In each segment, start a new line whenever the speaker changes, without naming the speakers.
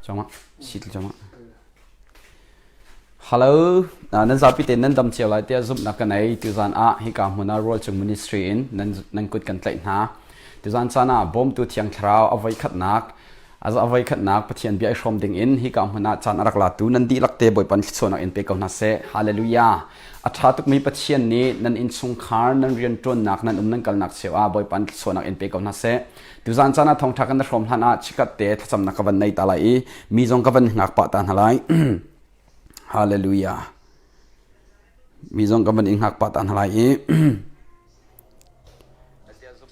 Choma, sit choma. Hello, nan zapi te nan dam cio lai tiah zumhnak ka nei. Tuzan ah hika hmun ah Rual Cung Ministry in nan nan kut kan tlaih hna. Tuzan caan ah bawmtu Thiang Thlarau a voi khatnak a voi khatnak Pathian bia i hrawm ding in hika hmun ah caan a rak latu nan dihlak te Bawipa thluachuahnak in pe ko hna seh. Hallelujah. A ṭha tukmi Pathian nih nan innchungkhar, nan rianṭuannak, nan um nan kalnak cio ah Bawipa thluachuahnak in pe ko hna seh. Tuzan caan ah thawngṭha kan hrawm hlan ah chikat te thlacamnak ka van nei ta lai i mi zong ka van hngak pah ta hna lai. Hallelujah. Mi zong ka van in hngak pah ta hna lai i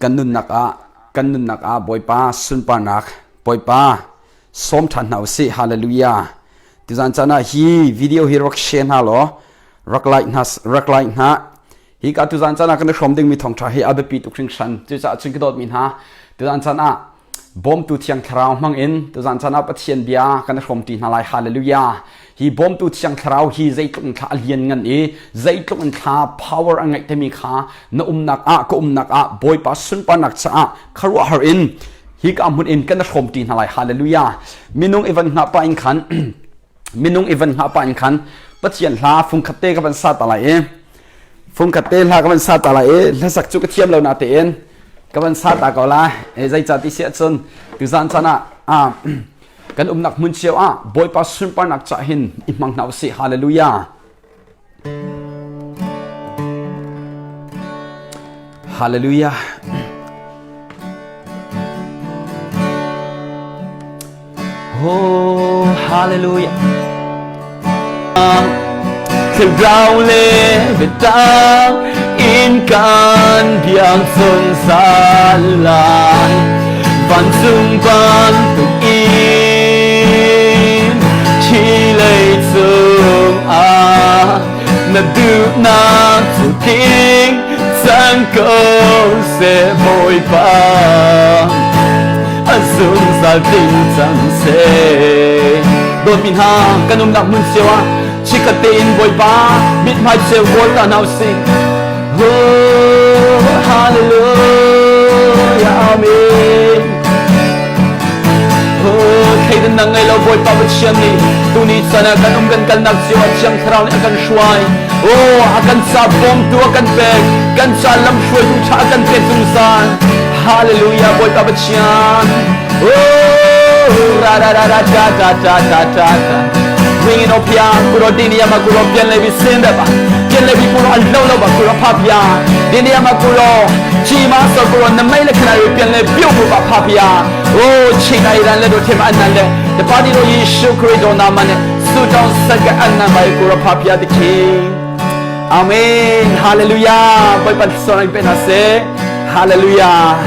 kan nunnak ah kan nunnak ah Bawipa sunparnak Bawipa sawm ṭhan hna usih. Hallelujah. Tuzan caan ah hi video hi rak share hna law rak like hna rak like hna Hi ka tuzan caan ah kan i hrawm dingmi thawngṭha hi a biapi tuk hringhran. Cucaah cun ka dawtmi hna, tuzan caan ah bawmtu Thiang Thlarau hmang in tuzan caan ah Pathian bia kan i hrawmṭi hna lai. Hallelujah! Hi bawmtu Thiang Thlarau hi zeitluk in thla a lian ngan i zeitluk in thla power a ngeih timi kha na umnak ah ka umnak ah Bawipa sunparnak caah khuaruahhar in hi ka hmun in kan i hrawmṭi hna lai. Hallelujah! Minung i van hngah pah in khan minung i van hngah pah in khan Pathian hla fungkhat te ka van sa ta lai i Fungkhat te hla ka van sa ta lai i hlasak cu ka thiam lo na tein ka van sa ta ko lai. E zeicah ti si ahcun tuzan caan ah ah kan umnak hmun cio ah Bawipa sunparnak cah hin i hmang hna usih. Hallelujah. Hallelujah. Oh, hallelujah.
Thlarau le biatak in kan biak zungzal lai. Vancung bantuk in hi leicung ah na duhnak cu tling cang ko seh Bawipa. A zungzal tling cang seh.
Dawtmi hna kan umnak hmun cio ah chikkhat tein Bawipa mithmai ceu kawl ta hna usih.
Oh, hallelujah, amen.
Oh, thleidan nang ngei lo Bawipa Pathian nih tuni chan ah kan um kan kalnak cio ah Thiang Thlarau nih a kan hruai. Oh, a kan ca bawmtu a kan pek, kan ca lamhruaitu ṭha a kan pek zungzal. Hallelujah, Bawipa Pathian. Oh, ra ra ra ra ta ta ta ta ta ta. Ringin o pia, kuro dini ama kuro pian levi senda ba. Pian levi kuro al lo lo ba kuro pha pia. Dini ama kuro chi ma so kuro na mai le khana ri pian le piu bu ba pha pia. Oh, chi na iran le do them an nan le. The party do Yeshu Christ na man su tong saka an nan bai kuro pha pia the king. Amen. Hallelujah. Bawipa suan pe na se. Hallelujah.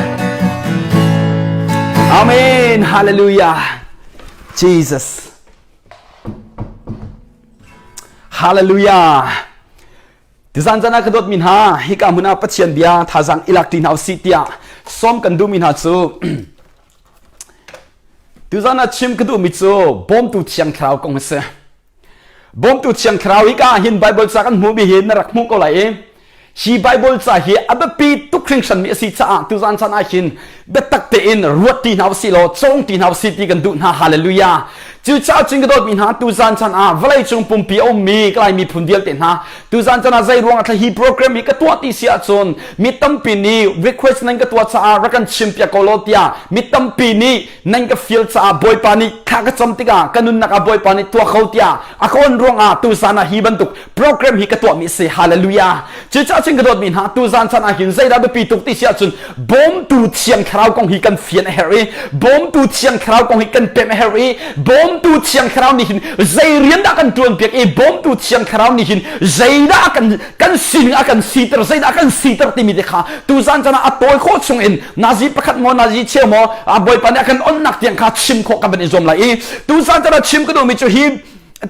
Amen. Hallelujah. Jesus. Hallelujah. Tizan zan ah ka dawtmi hna hika hmun ah Pathian bia thazaang ilak ti hna usih tiah sawm kan duhmi hna cu tuzan ah chim ka duhmi cu bawmtu thiang thlarau kong a si. Bawmtu Thiang Thlarau hi ka hin Bible ca kan hmuhmi hi na rak hmuh ko lai i hi Bible ca hi a biapi tuk hringhranmi a si caah tuzan caan ah hin biatak tein ruat ti hna usih law cawng ti hna usih ti kan duh hna hallelujah cucaah cun ka dawtmi hna tuzan caan ah vawlei cung pumpi a ummi ka Lai miphun vialte hna tuzan caan ah zei ruang ah hi program hi ka tuah ti si ahcun mi tampi nih request nan ka tuah caah rak kan chimpiak ko law tiah mi tampi nih nan ka fial caah Bawipa nih thla ka cam tikah ka nunnak ah Bawipa nih tuah kho tiah a ka on ruangah tuzan ah hi bantuk program hi ka tuahmi a si hallelujah cucaah cun ka dawtmi hna tuzan chan ah hin zeidah biapi tuk ti si ahcun bawmtu thiang thlarau kong hi kan fian a herh i bawmtu thiang thlarau kong hi kan pemh a herh i bawmtu thiang thlarau nih hin zei rian dah kan tuan piak i bawmtu thiang thlarau nih hin zeidah kan kan sining a kan siter zeidah kan siter timi te kha tuzan chan ah a tawi khawh chung in nazi pakhat maw nazi cheu maw a bawipa nih a kan onnak tiang kha chim khawh kan van i zuam lai i tuzan chan ah chim ka duhmi cu hi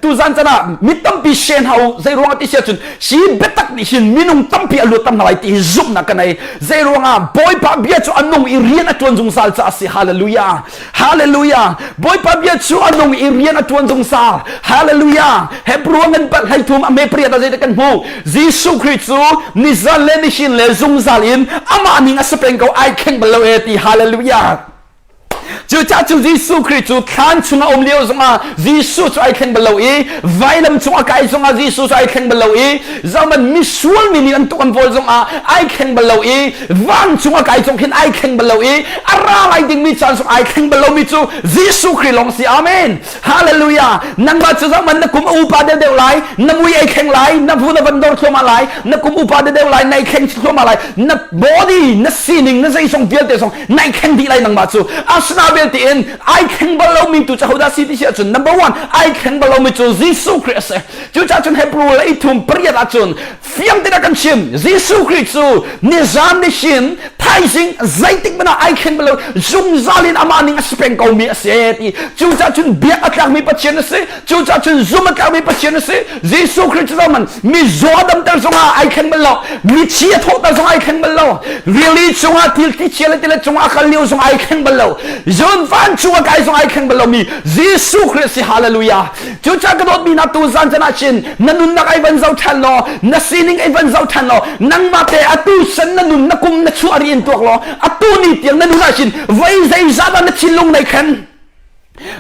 tuzan chan ah mi tampi shen hau zei ruangah ti sia cun hi biatak nih hin minung tampi a luat tam hna lai ti hi zumhnak ka nei zei ruangah bawipa bia cu a nung i rian a tuan zungzal caah si hallelujah Hallelujah. Bawipa bia cu a nung i rian a tuan zungzal. Hallelujah. Hebrew ngan bal hlei thum a me pariat ah zeidah kan hmuh? Jesuh Khrih cu nizan le nihin le zungzal in amah ning a si peng ko ai thleng bal lo e ti. Hallelujah. Cucaah cu Jesuh Khrih cu thlan chung a um lio zongah Jesuh cu ai thleng bal lo i vailam cung a kai zongah Jesuh cu ai thleng bal lo i zohman misual mi nih an tuk an vawl zongah ai thleng bal lo i vancung a kai zong khin ai thleng bal lo i a ra lai dingmi caan zong ai thleng bal lomi cu Jesuh Khrih lawng si. Amen. Hallelujah. Nangmah cu zohman na kum a upa deuhdeuh lai, na mui ai thleng lai, na vun a van dor thluahmah lai, na kum upa deuhdeuh lai, nai thleng thluahmah lai, na body, na sining, na zeizong vialte zong nai thleng dih lai nangmah cu. Asina belte in ai thleng bal lomi tu cu hodah si ti si ahcun number one ai thleng bal lomi cu Jesuh Khrih a si. Cucaah cun Hebrew lei thum pariat ahcun fiang tein a kan chim Jesuh Khrih cu nizan nihin thaizing zeitik hmanh ah ai thleng bal lo zungzal in amah ning a si peng ko mi a si ti cucaah cun biak a tlakmi Pathian a si cucaah cun zum a tlakmi Pathian a si Jesuh Khrih cu man mi zaw a damter zongah ai thleng bal lo mithi a thawhter zongah ai thleng bal lo rili cungah thil thlichia le tilet cungah a kal lio zongah ai thleng bal lo zun vancung a kai zong ai thleng bal lo mi Jesuh Khrih a si hallelujah Cucaah ka dawtmi hna tu zan can ah chin na nunnak ai van zoh ṭhan law na sining ai van zoh ṭhan law nangmah te atu san na nun na kum na chuah ri in tuak law atu ni tiang na nun ah chin voi zeizah dah na thinlung nei khan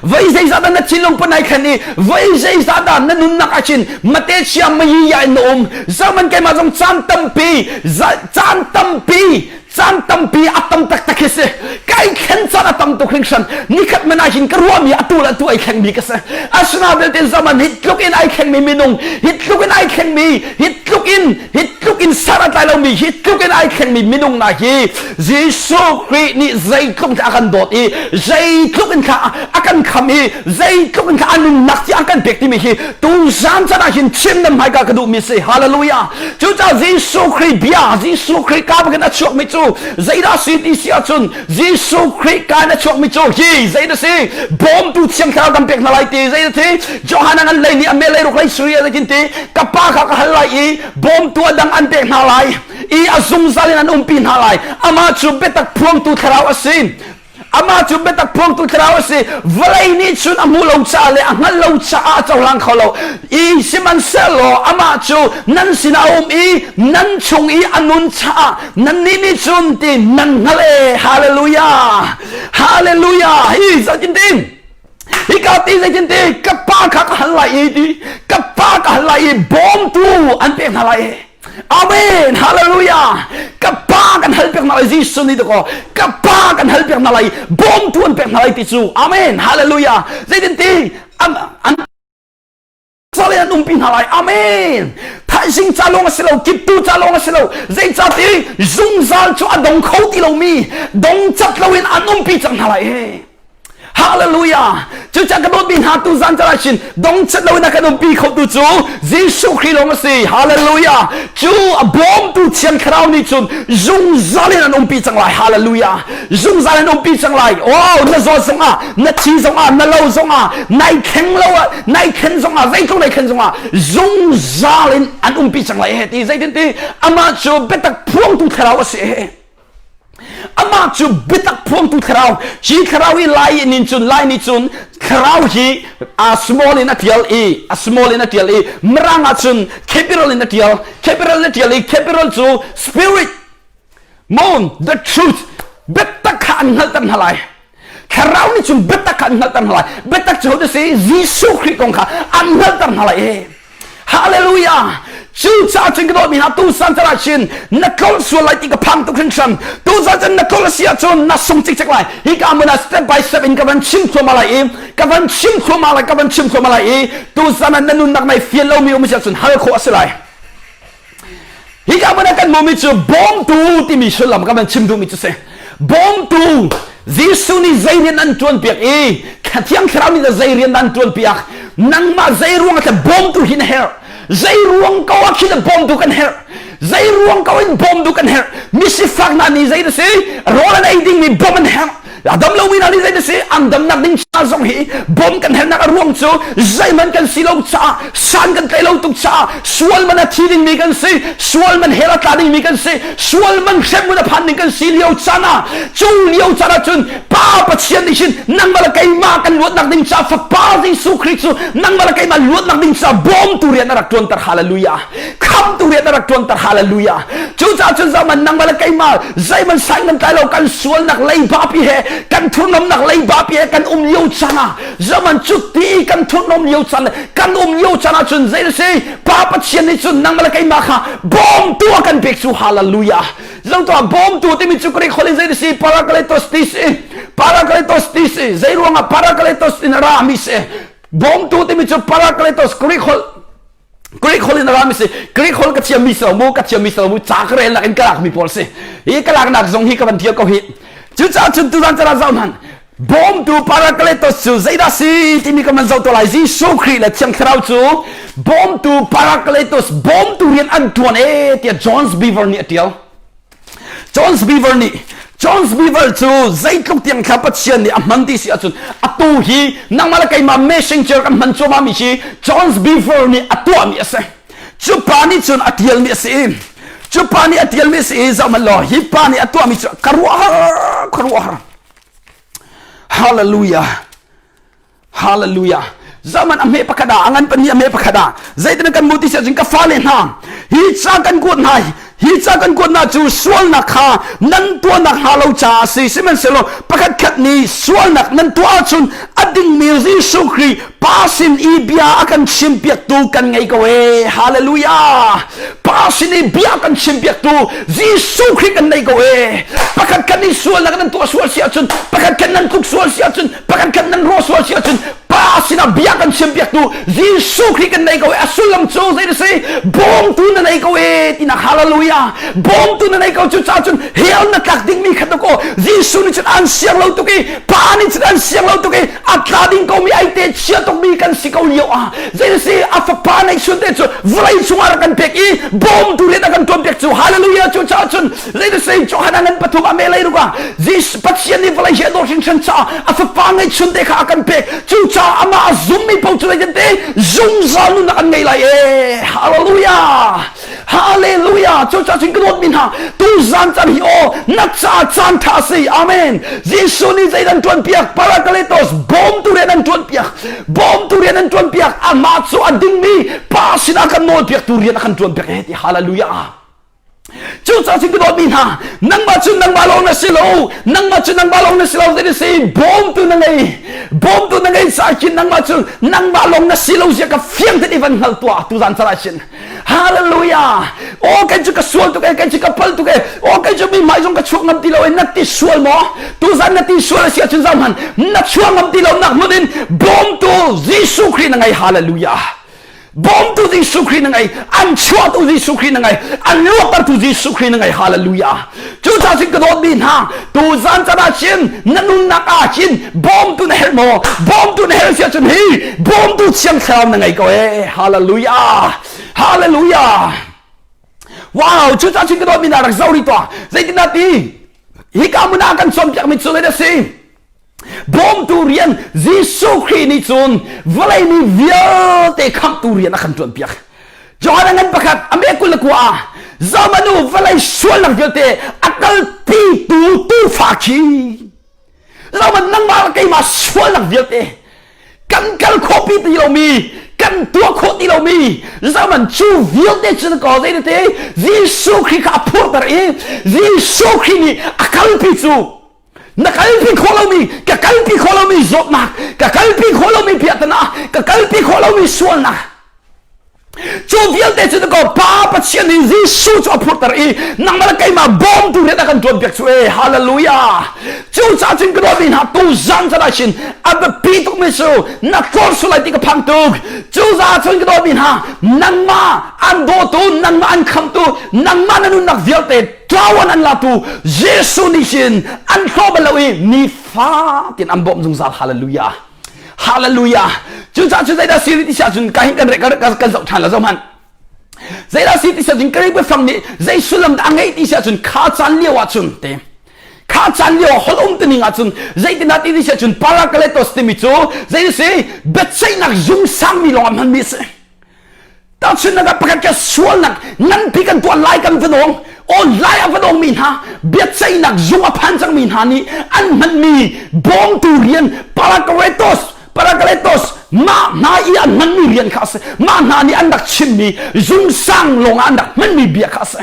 voi zeizah dah na thinlung pan ai khan i voi zeizah dah na nunnak ah chin mate chia mayi ya in na um zaman keimah zong caan tampi caan tampi caan tampi a tam taktak hi si kai thlen caan a tam tuk hringhran nikhat man ah hin ka ruahmi atu le atu ai thlengmi ka si asina belte zaman hi tluk in ai thlengmi minung hi tluk in ai thlengmi hi tluk in hi tluk in sar a tlai lomi hi tluk in ai thlengmi minung na hi Jesuh Khrih nih zeitluk in a kan dawt i zeitluk in kha a kan kham i zeitluk in kha a nunnak ci a kan pek timi hi tu zan caan ah hin chim nan hmaika ka duhmi si hallelujah Cucaah Jesuh Khrih bia, Jesuh Khrih ka bangin a chuakmi cu zeidah si ti si ahcun Jesuh Khrih ka in a chuakmi cu hi zeidah si bawmtu thiang thlarau kan pek hna lai ti zeidah si Johan an lei nih a mel lei ruk lei suri a zeitin ti ka pa kha ka hal lai i bawmtu a dang an pek hna lai i a zungzal in an umpi hna lai amah cu biatak phuangtu thlarau a si Amah cu biatak phuangtu thlarau a si. Vawlei nih cun a hmuh lo caah le a hngalh lo caah a cohlang kho lo. I sihmanhsehlaw amah cu nan sinah a um i nan chung i a nun caah nannih nih cun ti nan hngalh e. Hallelujah! Hallelujah! Hi zeitintin hika ti zeitinti ka pa kha ka hal lai i ti ka pa ka hal lai i bawmtu an pek hna lai i Amen. Hallelujah. Ka pa kan hal piak hna lai Jesuh nih dakaw ka pa kan hal piak hna lai bawmtu an pek hna lai ti cu. Amen. Hallelujah. Zeitin ti an an sale an umpi hna lai. Amen. Thaizing ca lawng a si lo, kiptu ca lawng a si lo. Zeicahti zungzal cu a dong kho ti lomi dong cat loin an umpi cang hna lai. He. Hallelujah! Cucaah ka dawtmi hna tu zan caan ah chin dongchat loin a kan umpi khotu cu Jesuh Khrih lawng a si. Hallelujah! Cu a bawmtu Thiang Thlarau nih cun zungzal in an umpi cang lai. Hallelujah! Zungzal in umpi cang lai. Oh, na zawt zongah, na thi zongah, na lo zongah, nai thleng lo ah, nai thlen zongah, zeitluk nai thlen zongah, zungzal in an umpi cang lai he ti zeitin ti amah cu biatak phuangtu thlarau a si he. Amah cu biatak phuangtu thlarau hi thlarau hi lai in cun lai nih cun thlarau hi a small in a tial i a small in a tial i mirang ah cun capital in a tial capital in a tial i capital cu spirit moon the truth biatak kha an hngalhter hna lai thlarau nih cun biatak kha an hngalhter hna lai biatak cu hote si Jesuh Khrih kong kha an hngalhter hna lai i Hallelujah! Cucaah cun ka dawtmi hna tusan caan ah chin na tlolh sual lai ti ka phang tuk hringhran. Tusan cun na tlolh a si ahcun na sung cikcek lai. Hi ka hmun ah step by step in ka van chim thluahmah lai i ka van chim thluahmah lai ka van chim thluahmah lai i tusan ah na nunnak nai fian lomi um si ahcun hal khawh a si lai. Hika hmun ah kan hmuhmi cu bawmtu timi sullam ka van chim duhmi cu si. Bawmtu Jesuh nih zei rian an ṭuanpiak i Thiang Thlarau nih zei rian an ṭuanpiak nangmah zei ruang ah bawmtu hi na herh zei ruang ko ah khin bawmtu kan herh zei ruang ko in bawmtu kan herh misifak hna nih zei na si rawl an ei dingmi bawm an herh A dam lomi hna nih zei na si an damnak ding ca zong hi bawm kan herhnak a ruang cu zeihmanh kan si lo caah san kan tlaih lo tuk caah sual man a thi dingmi kan si sual man hell a tla dingmi kan si sual man hremhmun a phan ding kan si lio caan ah cu lio caan ah cun Pa Pathian nih hin nangmah le keimah kan luatnak ding caah Fapa Jesuh Khrih cu nangmah le keimah luatnak ding caah bawmtu rian a rak ṭuanter hallelujah. Khamtu rian a rak ṭuanter. Hallelujah. Cucaah cun zaman nangmah le keimah zeihmanh sai nan tlai lo kan sualnak leiba pi he kan thurhnawmnak leiba pi he kan um lio caan ah zaman cuti kan thurhnawm lio caan kan um lio caan ah cun zei si Pa Pathian nih cun nangmah le keimah kha bawmtu a kan pek cu hallelujah. Zotuah bawmtu timi cu Greek holh in zei si parakletos ti si parakletos ti si zei ruangah parakletos in a ra mi si bawmtu timi cu parakletos Greek holh Greek holh in a rami si Greek holh ka thiam mi si lo mu ka thiam mi si lo mu ca ka relnak in ka lak mi pawl si hi ka laknak zong hi ka van thiam ko hi cucaah cun tuzan caan ah zoh hmanh bawmtu parakletos cu zeidah si timi ka man zoh to lai Jesuh Khrih le Thiang Thlarau cu bawmtu parakletos bawmtu rian an tuan e tiah Jones Beaver nih a tial Jones Beaver nih Jones Beaver cu zeitluk tiang thla Pathian nih a hman ti si ahcun atu hi nangmah le keimah messenger kan hman cuahmah mi hi Jones Beaver nih a tuahmi a si. Cu pa nih cun a tialmi a si. Cu pa nih a tialmi a si i zoh hmanh law hi pa nih a tuahmi cu ka ruahhar ka ruahhar. Hallelujah. Hallelujah. Zaman a hme pakhat ah, a ngan pahnih a hme pakhat ah, zeitin kan mu ti si ahcun ka fale hna, hi ca kan kuat hna, hi ca kan kuat hna cu sualnak kha nan tuahnak hnga lo caah a si. Sihmanhsehlaw pakhat khat nih sualnak nan tuah ahcun a dingmi Jesuh Khrih Pa sin i bia a kan chimpiaktu kan ngei ko ee. Hallelujah. Pa sin i bia kan chimpiaktu Jesuh Khrih kan nei ko ee. Pakhat khat nih sualnak nan tuah sual si ahcun, pakhat khat nan tluk sual si ahcun, pakhat khat nan rawh sual si ahcun pa sinah bia kan chimpiaktu Jesuh Khrih kan nei ko e a sullam cu zei si bawmtu na nei ko e tinak hallelujah bawmtu na nei ko cu ca cun hell na tlak dingmi khat ko Jesuh nih cun an siang lo tuk i pa nih cun an siang lo tuk i a tla ding ko mi ai te chia tuk mi kan si ko lio ah zei si a fapa nei chun te cu vawlei chungah rak kan pek i bawmtu rian a kan tuan piak cu hallelujah cu ca cun Zei Johan ngan pathum a me lei ruka Jesus Pathian nih vawlei hi a dawt hringhran caah a fapa ngeihchun te kha a kan pek cu caah amah a zummi paoh cu zeitin te zungzal nunnak an ngei lai e hallelujah hallelujah cu caah cun ka dawtmi hna tu zan caan hi aw na ca caan tha si amen Jesuh nih zeidan tuan piak parakletos bawmtu rian an tuan piak bawmtu rian an tuan piak amah cu a dingmi pa sinah kan nawl piaktu rian a kan tuan piak e ti hallelujah Cucaah cun ka dawtmi hna, nangmah cu nangmah lawng na si lo, nangmah cu nangmah lawng na si lo, zei si bawmtu na ngei, bawmtu na ngei caah khin nangmah cu nangmah lawng na si lo zia ka fiang tein i van hngal tuah tuzan caah cun. Hallelujah! Aw kei cu ka sual tuk e, kei cu ka pal tuk e, aw kei cu mi hmai zong ka chuak ngam ti lo e, na ti sual maw? Tuzan na ti sual a si ahcun zoh hmanh, na chuak ngam ti lo nak hmun in bawmtu Jesuh Khrih na ngei. Hallelujah! Bawmtu Jesuh Khrih na ngei, an chuahtu Jesuh Khrih na ngei, an luattertu Jesuh Khrih na ngei. Hallelujah. Cucaah cun ka dawtmi hna, tu zan can ah chin na nunnak ah chin bawmtu na herh maw? Bawmtu na herh si ahcun hi bawmtu Thiang Thlarau na ngei ko ee. Hallelujah. Hallelujah. Wow, cucaah cun ka dawtmi hna rak zoh rih tuah. Zeitindah ti? Hika hmun ah kan cawnpiakmi cu zei dah si? Bawmtu rian Jesuh Khrih nih cun vawlei mi vialte khamhtu rian a kan ṭuanpiak. Johan a ngan pakhat a me 29 ah Zamanu vawlei sualnak vialte a kalpitu tuufa khi Zaman nangmah le keimah sualnak vialte kan kal khawh pi ti lomi kan tuah khawh ti lomi zaman cu vialte cu ko zei te Jesuh Khrih kha a phurter i Jesuh Khrih nih a kalpi cu na kalpi khawh lomi ka kalpi khawh lomi zawtnak ka kalpi khawh lomi piahtana ka kalpi khawh lomi sualnak cu vialte cu ko pa Pathian nih Jesuh cu a phurter i nangmah le keimah bawmtu rian a kan tuan piak cu e hallelujah cu caah cun ka dawtmi hna tu zan zan ah shin a biapi tukmi cu na tlawr sual lai ti ka phang tuk cu caah cun ka dawtmi hna nangmah an dawtu nangmah an khamtu nangmah na nunnak vialte Ṭawan an latu Jesuh nih hin an hlaw bal lo i nifatin an bawmh zungzal. Hallelujah. Hallelujah. Cucaah cu zeidah si ti siah cun ka hin kan kan kan zoh ṭhan la zoh hmanh. Zeidah si ti siah cun Greek biafang nih zei sullam dah a ngeih ti siah cun kha caan lio ah cun te kha caan lio holh um tining ah cun zeitindah ti ti siah cun parakletos timi cu zei si biaceihnak zung sangmi lawng a hmanmi a si. Tahchunhnak ah pakhat ka sualnak nganpi kan tuah lai kan va dawng aw lai a va dawngmi hna biaceihnak zung a phan cangmi hna nih an hmanmi bawmtu rian parakletos parakletos. Mah hna i an hmanmi rian kha a si. Mah hna nih an rak chimmi zungsang lawngah an rak hmanmi bia kha a si.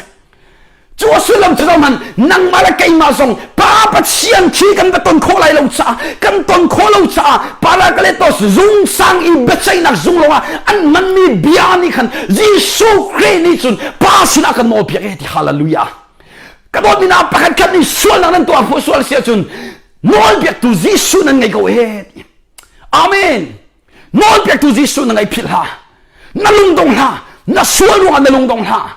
Cu a sullam cu zohhmanh, nangmah le keimah zong Pa Pathian khi kan va ton khawh lai lo caah, kan ton khawh lo caah Parakletos zungsang i biaceihnak zung lawngah an hmanmi bia nih khan Jesuh Khrih nih cun Pa sinah kan nawlpiak e ti hallelujah. Ka dawtmi hna pakhat khat nih sualnak nan tuah sual si ahcun nawlpiaktu Jesuh nan ngei ko e. Amen. Nawlpektu Jesuh na ngaih philh hlah. Na lungdong hlah. Na sual ruangah na lungdong hlah.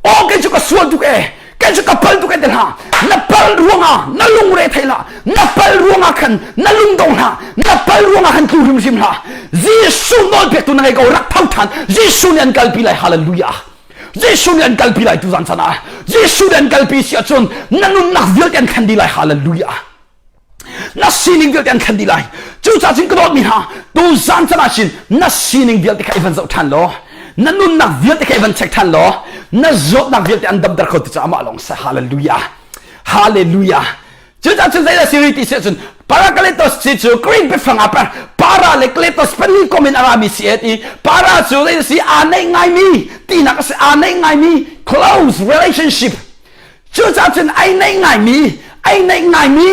Aw kei cu ka sual tuk e. Kei cu ka pal tuk e ti hlah. Na pal ruangah na lungre thei hlah. Na pal ruangah khan na lungdong hlah. Na pal ruangah khan tlu hrimhrim hlah. Jesuh nawlpektu na ngei ko rak tho than. Jesuh nih an kalpi lai. Hallelujah. Jesuh nih an kalpi lai tuzan chan ah. Jesuh nih an kalpi si ahcun na nunnak vialte an thlen dih lai. Hallelujah. Na sining vialte an thlen dih lai. Cucaah cun ka dawtmi hna, tu zan can ah cun na sining vialte kha i van zoh ṭhan law, na nunnak vialte kha i van check ṭhan law, na zawtnak vialte an damter kho ti cu amah lawng si. Hallelujah. Hallelujah. Cucaah cun zeidah si ti si ahcun Parakletos ti cu Greek biafang ah para le kletos pahnih kom in a rami si et i para cu zei si aa neih ngaimi tinak a si aa neih ngaimi close relationship Cucaah cun ai neih ngaimi, ai neih ngaimi,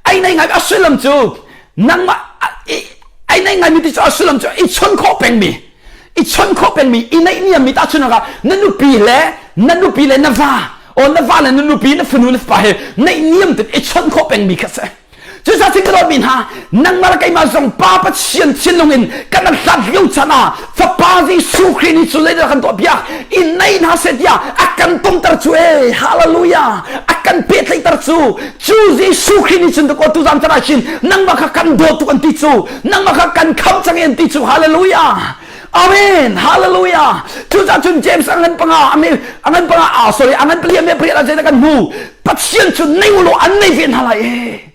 ai neih ngaimi a sullam cu nangmah ai neih ngaimi ti cu a sullam cu i chon khawh pengmi, i chon khawh pengmi, i neih niammi tahchunhnak ah na nupi le na nupi le na va, o na va le na nupi, na fanu na fapa he neih niam tein i chon khawh pengmi kha si. Cucaah cun ka dawtmi hna, nangmah le keimah zong Pa Pathian thinlung in kan hlat lio chan ah Fapa Jesuh Khrih nih cu zeidah kan tuahpiak i nei hna seh tiah a kan tumter cu e hallelujah a kan pehtlaihter cu cu Jesuh Khrih nih cun dakaw tuzan chan ah hin nangmah kha kan dawt tuk an ti cu nangmah kha kan khamh cang an ti cu hallelujah Amen. Hallelujah. Cucaah cun James a ngan panga ame a ngan panga ah sorry a ngan pali ame pariat ah zeidah kan hmu Pathian cu nei ulaw an nei ve hna lai e.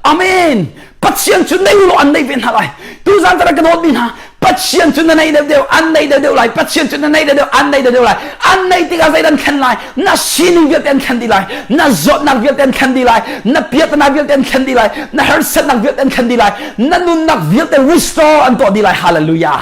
Amen. Pathian cu nei ulaw an nei ve hna lai. Tuzan tara ka dawt mi hna Pathian cu na nei deuh deuh an nei deuh deuh lai. Pathian cu na nei deuh deuh an nei deuh deuh lai. An nei tikah zeidah an thlen lai? Na sining vialte an thlen dih lai. Na zawtnak vialte an thlen dih lai. Na piatana vialte an thlen dih lai. Na harsatnak vialte an thlen dih lai. Na nunnak vialte restore an tuah dih lai. Hallelujah.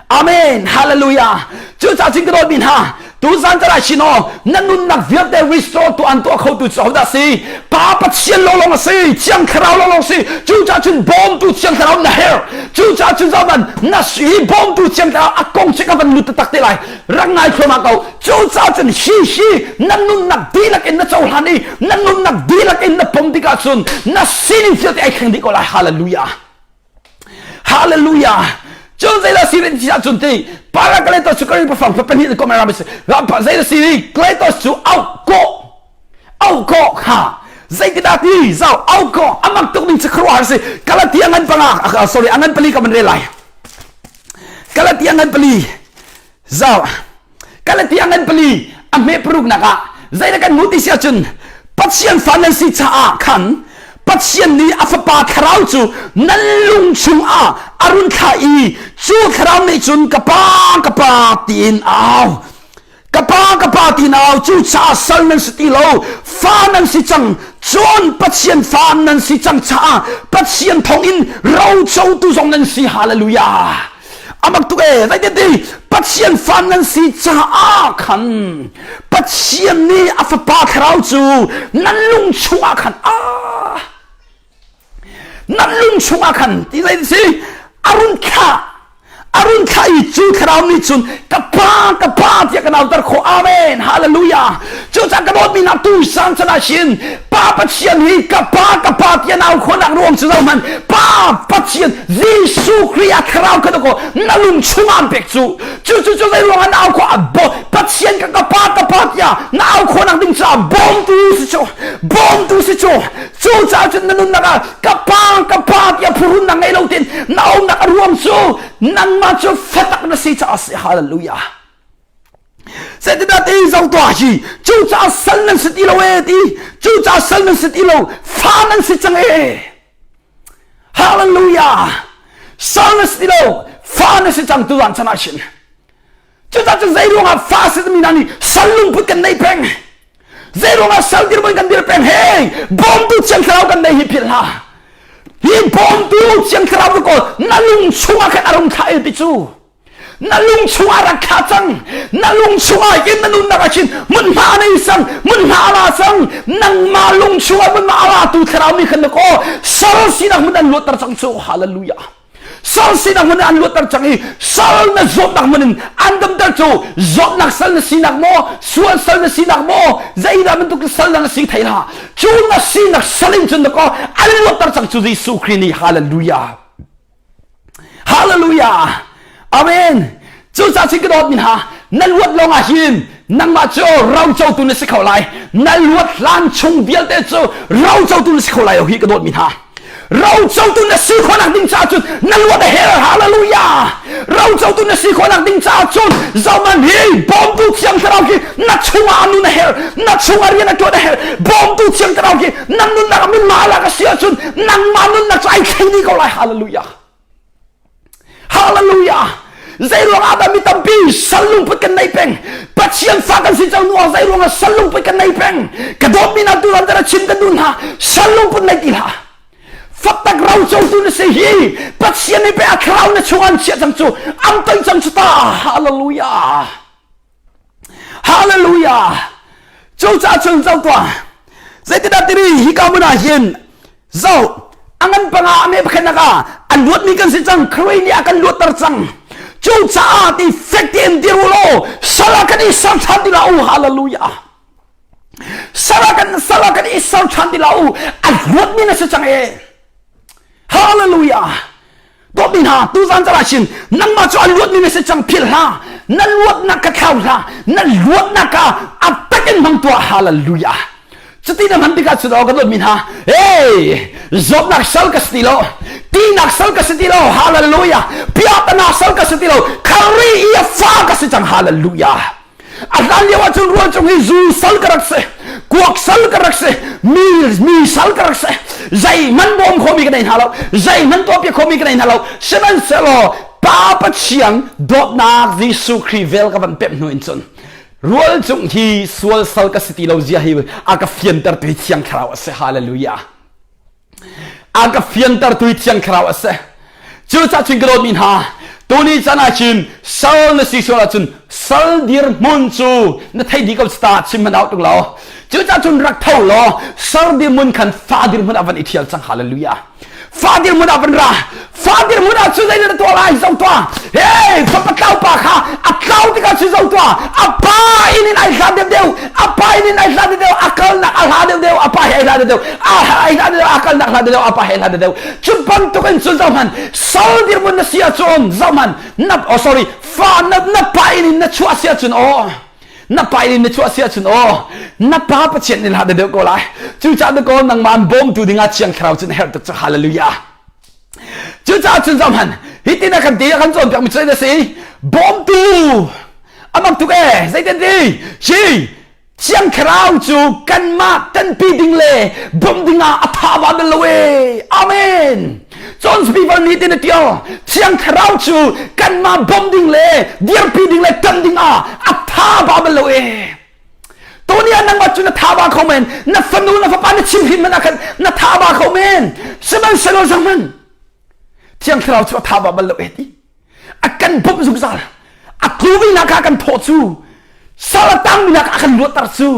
Amen. Hallelujah. Cucaah cun ka dawtmi hna, tuzan ka chin aw, na nunnak vialte restore tu an tuah kho tu cu hodah si? Pa Pathian lawnglawng a si, Thiang Thlarau lawnglawng si. Cucaah cun bawmtu Thiang Thlarau na herh. Cucaah cun zohman na hi bawmtu Thiang Thlarau a kong cu ka van lut taktak te lai. Rak ngai thluahmah ko. Cucaah cun hi hi na nunnak dihlak in na cohlan i na nunnak dihlak in na pom tikah cun na sining vialte ai thleng dih ko lai. Hallelujah. Hallelujah. Cun zeidah si ti ahcun ti Parakletos cu Korin pafang pahnih ko ram si. Zeidah si Kletos cu auh kawh auh kawh kha zeitindah ti zau auh kawh amak tuk ding cu khuaruahhar si Galatia ngan panga sorry angan pali ka man rel lai Galatia ngan pali Zau Galatia ngan pali a hme paruknak ah zeidah kan hmuh ti si ahcun Pathian fa nan si caah khan Pathian nih a fapa thlarau cu nan lung chungah a run thlah i cu thlarau nih cun ka pa ka pa tiin a au ka pa ka pa tiin a au cu caah sal nan si ti lo fa nan si cang cun Pathian fa nan si cang caah Pathian thawngin rocotu zong nan si hallelujah amak tuk e zeiti Pathian fa nan si caah khan Pathian nih a fapa thlarau cu nan lung chungah khan a nan lung chungah khan ti zei si a run thlah a run thlah i cu thlarau nih cun ka pa ka pa tiah ka nauter khawh amen hallelujah cucaah ka dawtmi hna tu sang chan ah hin Pa Pathian hi ka Pa ka Pa tiah nau khawhnak ruang cu zohhmanh Pa Pathian Jesuh Khrih a thlarau kha ko na lung chungah an pek cu cu cu cu zei ruangah na au khawh a bo Pathian ka ka Pa ka Pa tiah na au khawhnak ding caah bawmtu si cu bawmtu si cu cu caah cun na nunnak ah ka Pa ka Pa tiah phurunnak ngei lo tin na aunak a ruang cu nangmah cu fatak na si caah si hallelujah Zeitindah ti zo tuah hi cucaah sal nan si ti lo e ti cucaah sal nan si ti lo fa nan si cang e Hallelujah sal nan si ti lo fa nan si cang tu zan chan ah shin cucaah cun zei ruangah fa si mi hna nih sal lungput kan nei peng zei ruangah sal dirhmun kan dir peng hey bawmtu thiang thlarau kan nei hi philh hlah. Hi bawmtu Thiang Thlarau ko na lung chungah khan a rung thlah el ti cu. Na lung chungah rak thlah cang. Na lung chungah hin na nunnak ah khin hmunhma a nei cang, hmunhma a la cang. Nangmah lung chungah hmunhma a latu Thlarau nih khan na ko sal sinak hmun an luatter cang cu. Hallelujah. Sal sinak hmun in an luatter cang i sal na zawtnak hmun in an damter cu zawtnak sal na sinak maw sual sal na sinak maw zeidah bantuk sal na si thei hlah cu na sinak sal in cun dakaw an luatter cang cu Jesuh Khrih nih hallelujah hallelujah amen cucaah cun ka dawt mi hna na luat lawng ah hin nangmah cu rocotu na si kho lai na luat hlan chung vialte cu rocotu na si kho lai lo hi ka dawt mi hna rocotu na si khawhnak ding caah cun na luat a her hallelujah rocotu na si khawhnak ding caah cun zohman hi bawmtu thiang thlarau hi na chungah a nun a her na chungah rian a ṭuan a her bawmtu thiang thlarau hi na nunnak a min ma lak a si ahcun nangmah nunnak cu ai thleng dih ko lai hallelujah Hallelujah! Zei ruang ah dah mi tampi sal lungput kan nei peng? Pathian fa kan si cang nu ah zei ruang ah sal lungput kan nei peng? Ka dawtmi hna tu ram chim kan duh hna sal lungput nei ti hlah. Faktak ro cotu na si hi Pathian nih pe a thlarau na chung an chiah cang cu am toi cang cu ta. Hallelujah! Hallelujah! Cucaah cun zoh tuah. Zeitindah tiri hika hmun ah hin zoh a ngan panga a me pakhat nak ah an luatmi kan si cang Khrih nih a kan luatter cang. Cucaah ti fek tein dir u law sal ah kan i ser ṭhan ti la u hallelujah. Sal ah kan sal ah kan i ser ṭhan ti la u a luatmi na si cang e. Hallelujah. Dawtmi hna, tuzan caan ah hin nangmah cu a luatmi na si cang philh hlah. Na luatnak ka thlau hlah. Na luatnak ka a tak in hmang tuah. Hallelujah. Cuti na hman tikah cun aw ka dawtmi hna, hey, zawtnak sal ka si ti lo, tinak sal ka si ti lo, hallelujah. Piatana sal ka si ti lo, Khalri i a fa ka si cang, hallelujah. A hlan lio ahcun rual cung hi zu sal ka rak si, kuak sal ka rak si, mi mi sal ka rak si. Zeihmanh bawm khomi ka nei hna lo, zeihmanh tuahpiak khomi ka nei hna lo. Sihmanhsehlaw Pa Pathian dawtnak Jesuh Khrih vel ka van pemh hnu in cun rual cung hi sual sal ka si ti lo zia hi a ka fianter tu hi Thiang Thlarau a si. Hallelujah. A ka fiantertu hi Thiang Thlarau a si. Cucaah cun ka dawtmi hna, tuni caan ah cun sal na si sual ahcun sal dirhmun cu na thei dih ko ta chim hmanh hau tung lo. Cucaah cun rak tho law sal dirhmun khan fa dirhmun ah van i thial cang. Hallelujah. Fa dirhmun ah van ra. Fa dirhmun ah cun zeidah na tuah lai zoh tuah. Hey, fapa tlau pa kha a tlau tikah cun zoh tuah. A pa inn in ai hlan deuhdeuh. A pa inn in ai hlan deuhdeuh. A kalnak a hla deuhdeuh. A pa he ai hla deuhdeuh. A ai hla deuhdeuh. A kalnak hla deuhdeuh. A pa he hla deuhdeuh. Cu bantuk in cun zoh hmanh. Sal dirhmun na si ahcun zoh hmanh. Na oh sorry, fa na na pa inn in na chuah si ahcun aw na pa in na chuah si ahcun aw na pa Pathian nih hlah deuh ko lai cucaah na ko nangmah an bawmtu dingah Thiang Thlarau cu na herh tuk cu hallelujah cucaah cun zoh hmanh hitin a kan ti a kan cawnpiak mi cu a si bawmtu a mak tuk ee zeitin ti hi Thiang Thlarau cu kanmah tanpi ding le bawmh dingah a tha ba bal lo ee amen John Speaker nih tin a tial Thiang Thlarau cu kanmah bawmh ding le dirpi ding le tan ding ah a tha ba bal lo ee Tuni ah nangmah cu na tha ba kho men na fanu na fapa na chim hin man ah khan na tha ba kho men sihmanhsehlaw zang man Thiang Thlarau cu a tha ba bal lo ee ti a kan bawmh zungzal a tluvinak ah kan thawh cu sal a tangminak a kan luatter cu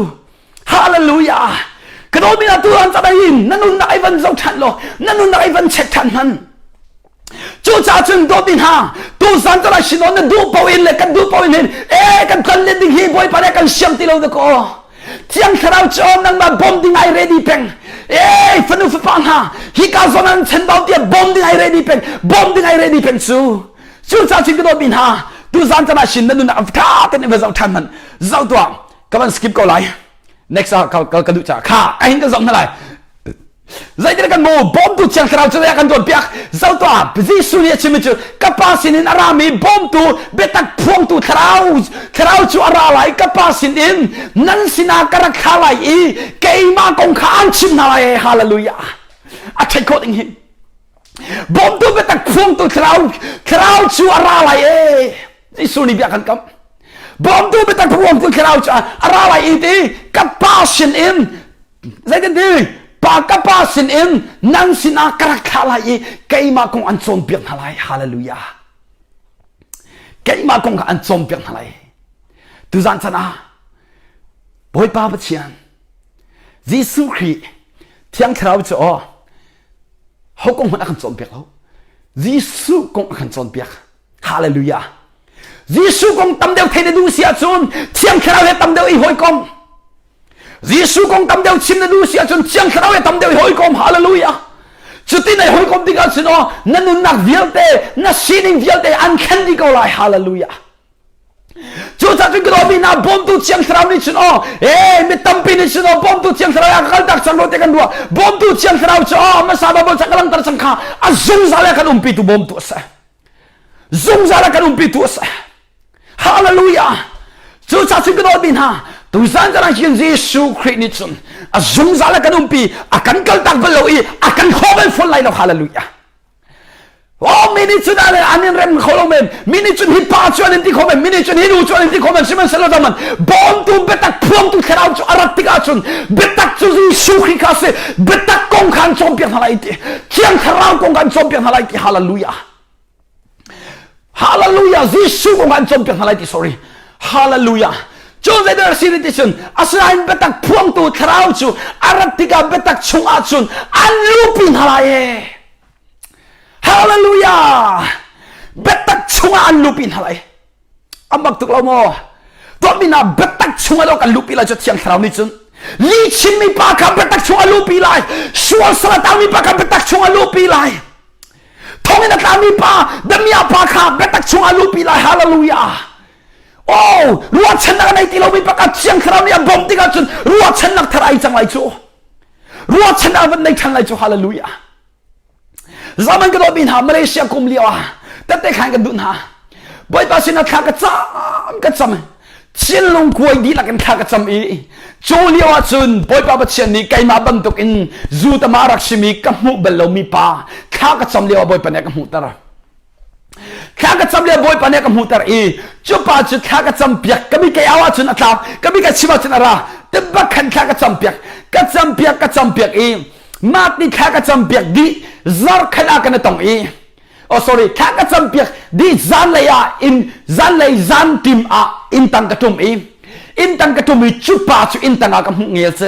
hallelujah ka dawtmi na tu an in na nunnak ai van zoh ṭhan law na nunnak ai van check ṭhan hman cucaah cun dawtmi hna tu zan cu lai sinon na duh paoh in le kan duh paoh in hin e kan tlan len ding hi bawipa nih kan siam ti lo da ko Thiang Thlarau cu nangmah bawm ding ai ready peng. Ee fanu fapa hna hika zawn an chenbau tiah bawm ding ai ready peng. Bawm ding ai ready peng cu. Cu ca chin ka dawt mi hna tuzan chan ah shin na nunnak tha ten va zoh than man zoh tuah ka van skip ko lai next ah ka ka duh ca kha ka hin ka zoh hna lai Zeitin kan mu bawmtu Thiang Thlarau cu kan tuanpiak zo tuah Jesuh nih a chimmi cu ka Pa sinin a rami bawmtu biatak phuangtu Thlarau Thlarau cu a ra lai ka Pa sinin nan sinah ka rak thla lai i keimah kong kha an chim hna lai hallelujah a theih khawh ding hi bawmtu biatak phuangtu Thlarau Thlarau cu a ra lai e Jesuh nih bia kan kam bawmtu biatak phuangtu Thlarau cu a ra lai i ti ka Pa sinin zeitin ti? Pa ka pa sin in nang sinah ka rak thlah lai i keimah kong an cawnpiak hna lai. Hallelujah. Keimah kong kha an cawnpiak hna lai. Tuzan chan ah Bawipa Pathian Jesuh Khrih Thiang Thlarau cu aw ho kong hmanh a kan cawnpiak lo. Jesuh kong a kan cawnpiak. Hallelujah. Jesuh kong tam deuh theih na duh si ahcun Thiang Thlarau he tam deuh i hawikom. Jesuh kong tam deuh chim na duh si ahcun Thiang Thlarau he tam deuh i hawikom. Hallelujah. Cutin ai hawikom tik ahcun aw na nunnak vialte, na sining vialte an thlen dih ko lai. Hallelujah. Cucaah cun ka dawmi hna bawmtu Thiang Thlarau nih cun aw ee mi tampi nih cun aw bawmtu Thiang Thlarau a kal tak cang lo te kan ruah bawmtu Thiang Thlarau cu aw hmasa Baibal ca ka langhter cang kha a zungzal a kan umpitu bawmtu a si zungzal a kan umpitu a si Hallelujah cucaah cun ka dawmi hna tuzan caan ah hin Jesuh Khrih nih cun a zungzal a kan umpi a kan kaltak bal lo i a kan khaw bal fawn lai lo Hallelujah Oh, mi nih cun an in rem kho lo men. Mi nih cun hi pa cu an in ti kho men. Mi nih cun hi nu cu an in ti kho men. Sihmanhsehlaw zaman bawmtu biatak phuangtu thlarau cu a rat tikah cun biatak cu Jesuh Khrih kha a si. Biatak kong kha an cawnpiak hna lai ti. Thiang thlarau kong kha an cawnpiak hna lai ti. Hallelujah. Hallelujah. Jesuh kong kha an cawnpiak hna lai ti. Sorry. Hallelujah. Cu zeidah a si ti cun asinain biatak phuangtu thlarau cu a rat tikah biatak chungah cun an lupi hna lai ee. Hallelujah! Biatak chungah an lupi hna lai. A mak tuk lo maw? Tuahmi hna biatak chungah lo kan lupi lai cu Thiang Thlarau nih cun. Li chimmi pa kha biatak chungah lupi lai. Sual sal a tangmi pa kha biatak chungah lupi lai. Thonginn a tlami pa, damiah pa kha biatak chungah lupi lai. Hallelujah! Oh, ruahchannak a nei ti lomi pa kha Thiang Thlarau nih a bawmh tikah cun ruahchannak thar ai cang lai cu. Ruahchannak van nei ṭhan lai cu. Hallelujah! Zaman ka dawtmi hna Malaysia kum lio ah tette khan kan duh hna. Bawipa sinah thla ka cam ka cam. Thinlung kuai dihlak in thla ka cam i cu lio ah cun Bawipa Pathian nih keimah bantuk in zu tama rak simi ka hmuh bal lomi pa thla ka cam lio ah Bawipa nih a ka hmuhter. Thla ka cam lio Bawipa nih a ka hmuhter i cu pa cu thla ka cam piak ka mi kei au ahcun a tlau ka mi ka chim ahcun a ra tibak khan thla ka cam piak ka cam piak ka cam piak i Mark nih thla ka campiak dih zar khat ah kan i tong i oh sorry thla ka campiak dih zanlei ah in zanlei zan tim ah inn tang ka tum i inn tang ka tum i cu pa cu inn tang ah ka hmuh ngel cu